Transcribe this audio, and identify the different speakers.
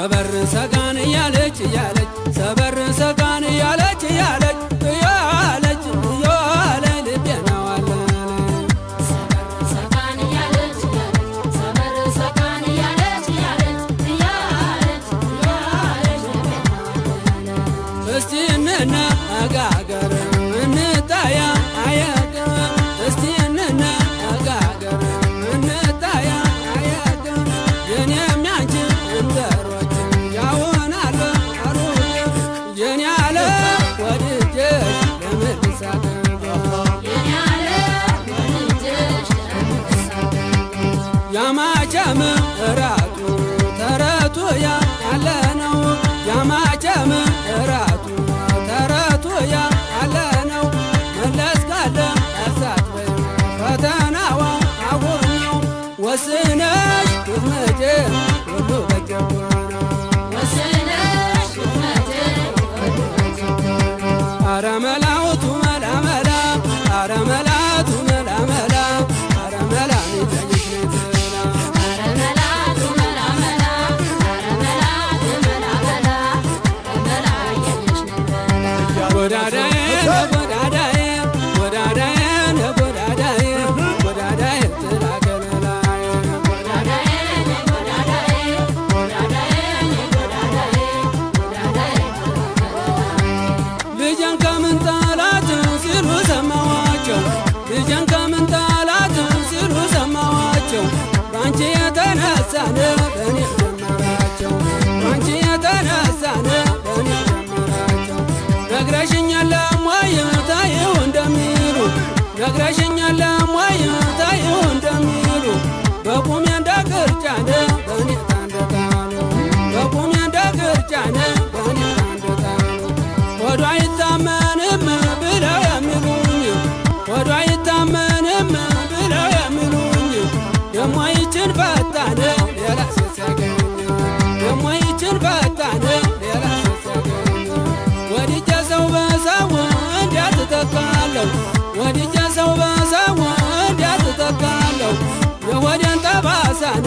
Speaker 1: ሰበር ሰጋን እያለች እያለች ሰበር ሰጋን እያለች እያለች እያለች እያለች ልቤን አዋለለች።
Speaker 2: ሰጋን እያለች እያለች ሰበር ሰጋን እያለች እያለች እያለች እያለች ልቤን አዋለለች።
Speaker 1: እስቲ እንነጋገር እንጠያየቅ፣ እስቲ እንነጋገር እንጠያየቅ፣ የኔም ያንቺ እንዘሮች ያውናል በሩቅ። የኔ አለ ወድጄሽ ለምን ልሳቀቅ?
Speaker 2: የኔ ዓለም ወድጄሽ ለምን ልሳቀቅ?
Speaker 1: ያማቸም እራቱ ተረቱ ያለ ነው፣ ያማቸም እራቱ ተረቱ ያለ ነው። መለስ ካለ እሳት በይ ፈተናዋ አሁን ነው። ወስነሽ ብትመጪ ሁሉ በጀ ነው።
Speaker 2: ወስነሽ ብትመጪ ሁሉ በጀ ነው።
Speaker 1: አረ መላውቱ መላ መላ፣ አረ መላቱ መላ መላ፣ አረ መላ ሚጠይሽ ነትላ።
Speaker 2: ኧረ መላቱ መላ መላ፣ ኧረ መላቱ መላ መላ፣ ኧረ መላ የለሽ ነበላ።
Speaker 1: ጎዳዳዬ ጎዳዳዬ ጎዳዳዬ ጎዳዳዬ ጎዳዳዬ ጥላ ከለላዬ።
Speaker 2: ጎዳዳዬ ጎዳዳዬ ጎዳዳዬ ጎዳዳዬ ጎዳዳዬ
Speaker 1: ልጄን ከምን ጣላት ሲሉ ሰማኋቸው፣ ልጄን ከምን ጣላት ሲሉ ሰማኋቸው። ባንቺ የተነሳን በእኔ ጀመራቸው፣ ባንቺ የተነሳን በእኔ ጀመራቸው። ነግረሽኛል ወይ ታየው እንደሚሉ፣ ነግረሽኛል ወይ ታየው እንደሚሉ፣ በቁሜ እንደ ቅርጫን በእኔ ታንደጣሉ፣ በቁሜ እንደ ቅርጫን በእኔ ታንደጣሉ። ሆዷ አይታመንም ብለው የሚሉኝ፣ ሆዷ አይታመንም ብለው የሚሉኝ፣ ደሞ ይችን ፈታን ሌላ ሴት፣ ደሞ ይችን ፈታን ሌላ ሴት። ወድጄ ሰው በሰው እንዴት እተካለሁ? ወድጄ ሰው በሰው እንዴት እተካለሁ? የሆዴን ጠባሳን